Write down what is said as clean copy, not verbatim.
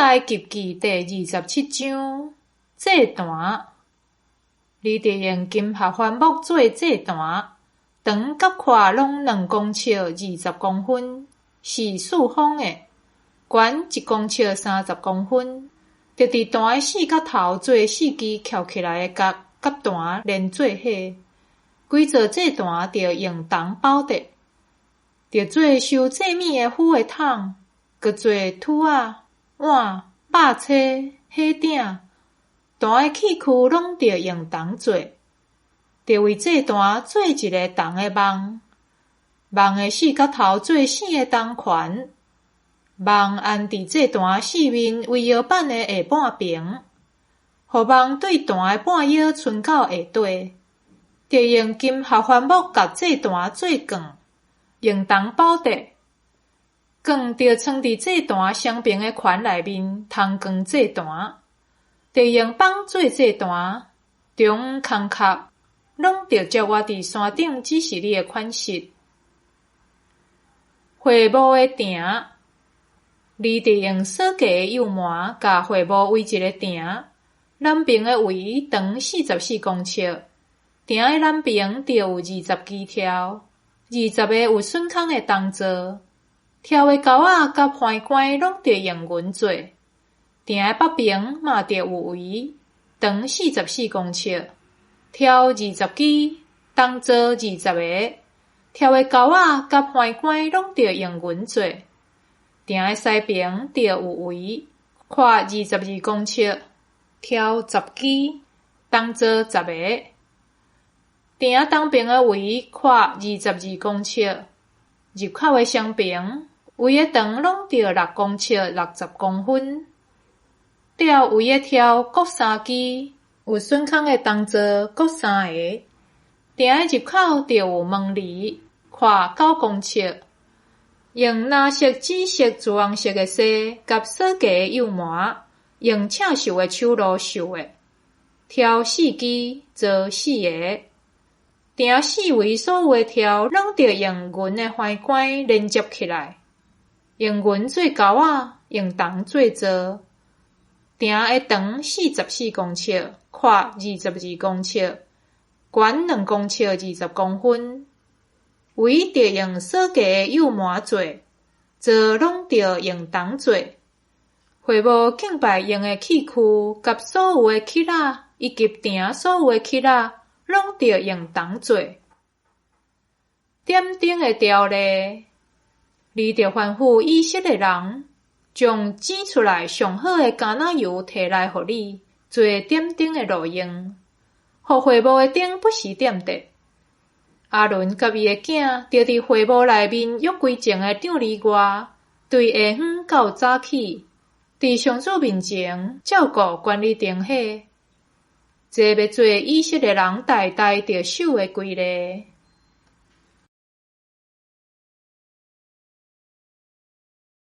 埃及記第二十七章，祭壇。你著用金合歡木做祭壇，長佮闊攏2公尺20公分，是四方的，懸1公尺30公分。著佇壇的四角頭做四支翹起來的角，佮壇連做伙。規座祭壇著用銅包著，著做收祭物的釜的桶，閣做櫥仔、碗、肉叉、火鼎。壇的器具攏著用銅做，著為祭壇做一个銅的網，網的四角頭做四个銅環，網安佇祭壇四面圍腰板的下半爿，予網對壇的半腰伸到下底。著用金合歡木共祭壇做槓，用銅包著，槓著藏佇祭壇雙爿的環內面，通扛祭壇。著用枋做祭壇，中空殼，攏著照我佇山頂指示你的款式。會幕的埕，你著用鎖架的幼縵，共會幕圍一个埕，南爿的圍長44公尺，埕的南爿著有二十支柱，二十个有榫孔的銅座，柱的鉤仔佮橫杆攏著用銀做。埕的北爿嘛著有圍，長四十四公尺，柱二十支，銅座二十个，柱的鉤仔佮橫杆攏著用銀做。埕的西爿著有圍，闊22公尺，柱十支，銅座十个。埕東爿的圍闊二十二公尺，入口的雙爿圍的長攏著6公尺60公分。了圍的柱各三支，有榫孔的銅座各三个。埕的入口著有門簾，闊9公尺，用藍色、紫色、朱紅色的紗，佮鎖架的幼縵，用刺繡的手路繡的，柱四支，座四个。埕四圍所有的柱攏著用銀的橫杆連接起來，用銀做鉤仔，用銅做座。埕的長四十四公尺，闊二十二公尺，懸2公尺20公分。圍著用鎖架的幼縵做，座攏著用銅做。會幕敬拜用的器具佮所有的器仔，以及埕所有的器仔，攏著用銅做。點燈的條例，你著吩咐以色列人，將剪出來上好的橄欖油提來予你，做點燈的路用，予會幕的燈不時點著。亞倫佮伊的囝，著佇會幕內面約櫃前的帳籬外，對下昏到早起，佇上主面前照顧管理燈火。這欲做以色列人代代著守的規例。